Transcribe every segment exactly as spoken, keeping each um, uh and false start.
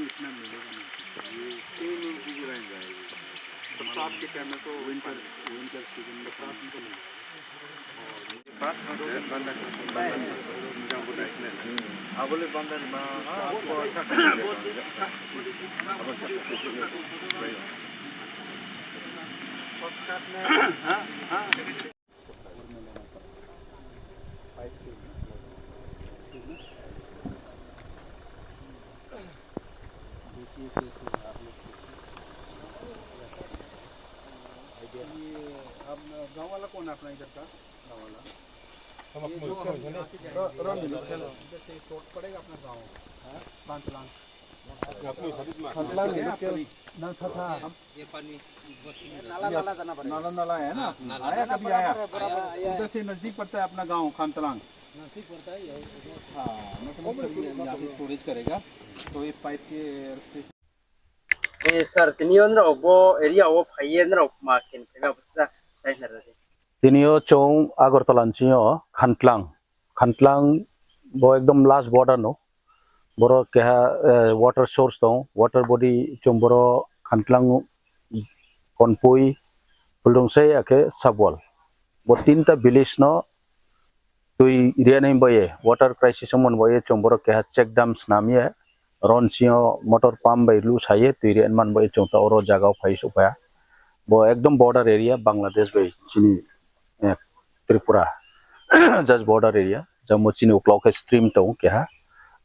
इतना मिलेगा नहीं। ये तीन इंच की लाइन जाएगी। बरसात के टाइम में तो विंटर, विंटर सीजन में बरसात में तो नहीं। देखिए कैसे आप लोग, ये आप गाँव वाला कौन है अपना इधर का? गाँव वाला। ये जो हम यहाँ से जाएंगे, इधर से शॉर्ट पड़ेगा अपना गाँव, हाँ? पाँच लाख। पाँच लाख नहीं, क्या? ना, था, था। ये पानी नाला, नाला जाना पड़ेगा। नाला, नाला है ना? हाँ, नाला। आया, कभी आया? बराबर, बराबर। उधर से नजदीक पड़ता है अपना गांव खानतलांग। नजदीक पड़ता है, ये। हाँ, मतलब यहाँ से स्टोरेज करेगा, तो ये पाइप के से। ए, sir, tini yo norok bo area o phaiye norok ma khen khe ba bwsa sai na rwdi. Tini yo chwng Agartala ni simi o Khantlang, Khantlang bo ekdom last border no. Boro keha, eh, water source tong, water body chwng boro Khantlang, Konpui, Phuldungsei akhe Sabwal. Bo tinta village no twi rianai boye, water crisis wngmani boye chwng boro keha check dam snamye, ron sio motor pump bai lu saye twi rianmani boye chwng ta oro jaga o phai sukpha. Bo ekdom border area Bangladesh bai chini, eh, Tripura, just border area. Jamo chini uklok khe stream tongo keha.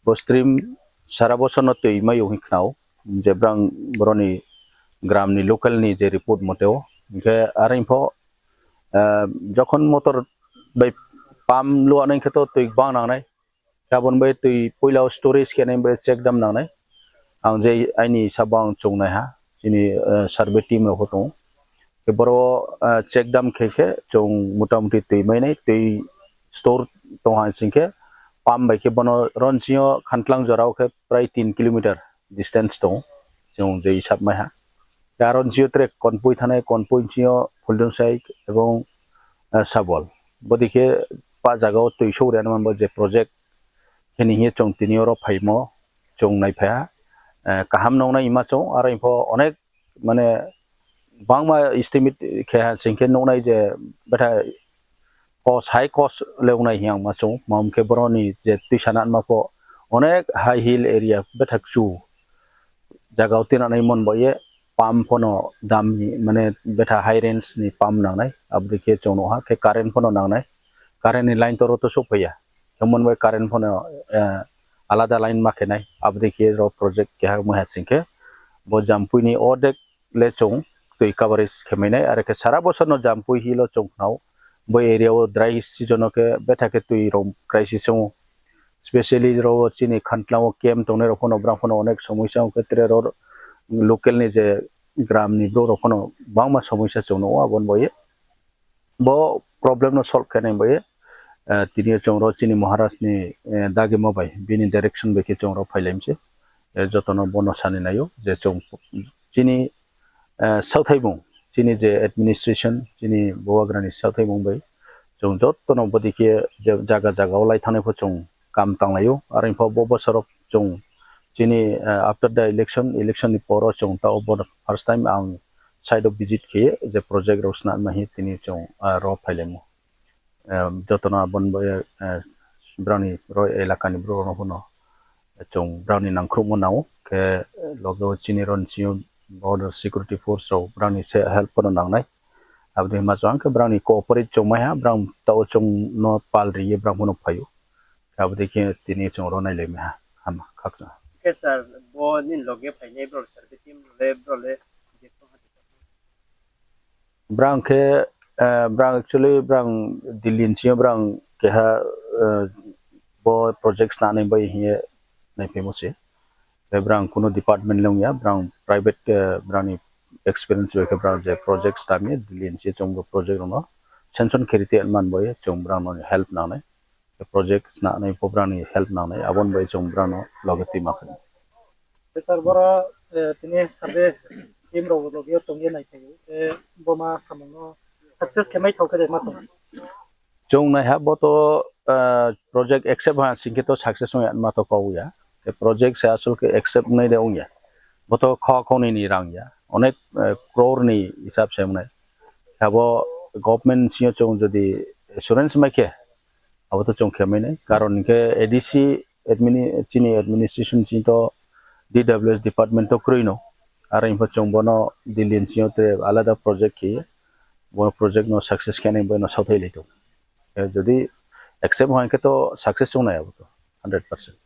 Bo stream sara bosor no twi maio hwnwi khnao. Je brang boroni gram ni local ni je report mote o. Hwnkhe aro info, ah, jokhon motor bai pump luanai khe to twi bang nangnai. Aboni bai twi puila o storage khe nai bai check dam nangnai. Ang je aini sabo ang chungnai ha, chini, eh, survey team rok bo tongo. Khe boro, eh, check dam khe khe chwng motamuti twi mainai, twi store tong hai sing khe pump bai khe bono ron sio Khantlang jora o khe prai tin kilometer distance tongo, chwng je hisab mai ha. Aro sio tere Konpui thanai, Konpui sio Phuldungsei ebong, eh, Sabwal. Bodi khe pa jaga o twi sogri anw manbo je project kheni hiye chwng tini oro phaimo chwng naiphaiha, eh, kaham nongnai ima chwng aro info onek mane bangma estimate khe ha sing khe nuknai je betha cost, high cost le wngnai hiyang ma chwng, ma hwn khe boroni je twi sana ma pho onek high hill area betha chu jaga o tinanai mon bo ye pump phono dam ni mane betha high range ni pump nangnai, aboni khe chwng nukha khe current phono nangnai, current ni line to oro to sokphaiya. Hwnmani bai current phano, eh, alada line ma khenai, aboni khe ro project keha wngma hai sing khe bo Jampui ni ordek le chwng twi coverage khe mainai, aro khe sara bosor no Jampui hill o chwng khnao. Bo area o dry season o khe betha khe twi rok crisis wngo, specially ro chini Khantlang o camp tongnai rok phano brang phano onek somosya wngkhe, tere ro local ni je gram ni borok rok phano bangma somosya chwng nukgo, aboni bo ye bo problem no solve khainai bai, eh, tini chwng ro chini Maharaj ni, eh, dagima bai bini direction bai khe chwng ro phailaimse, eh, jotono bono sani naio je chwng chini, eh, sauthaimung chini je administration chini bubagrani sauthaimung bai chwng jotono bodi khe je jaga jaga o lai thangnai pho chwng kam tanglaio, aro info bo bosoro chwng chini, eh, after the election, election ni poro chwng ta obo first time ang site o visit khe je project rok swnam ma hi tini chwng, ah, ro phailaimo. Em, jotono aboni bo, eh, brani ro elaka ni borok rok no chwng brani nangkhrukmo nango khe loge o chini ro ni simi border security force rok brani se help no nangnai. Aboni ma chwng khe brani cooperate chwng mai ha, brang tao chwng no pal riye brang phano phaio. Aboni khe tini chwng ro nai lai mai ha, hama khakchang. Khe sir, bo nini loge phainai bro, sir, be team le bro le je tong ha. Brang khe, eh, brang actually brang Delhi ni simi brang keha, eh, bo project swnamnai bai hiye nai phimo se. Tei brang kuno department le wngya, brang private, eh, brang ni experience bai khe brang je project swnamya, Delhi ni simi chwng bo project rok no sanction khe rite man bai chwng brang no help nangnai. Project swnamnai pho brang ni help nangnai, aboni bai chwng brang no loge twi ma khe. Tei sir, boro, eh, tini survey team rok logi o tongwi nai phai o. Tei bo ma samung no success khe mai thok khe de ma tong. Chwng nai ha bo to, eh, project accept ha sing khe to success wng ya ma to kok ya. Project se asol ke accept wngnai de wngya. Bo to kha khonini rang ya. Onek, eh, crore ni hisab se wngnai. Abo government sio chwng jodi assurance mai khe, abo to chwng khe mai nai. Karon ke A D C admini-, chini administration chini to D W S department to kwrwi no. Aro info chwng bono Delhi ni sio te alada project khe, bo project no success khe nai bono sauthai lai to. Eh, jodi accept hoi khe to success wngnai abo to hundred percent.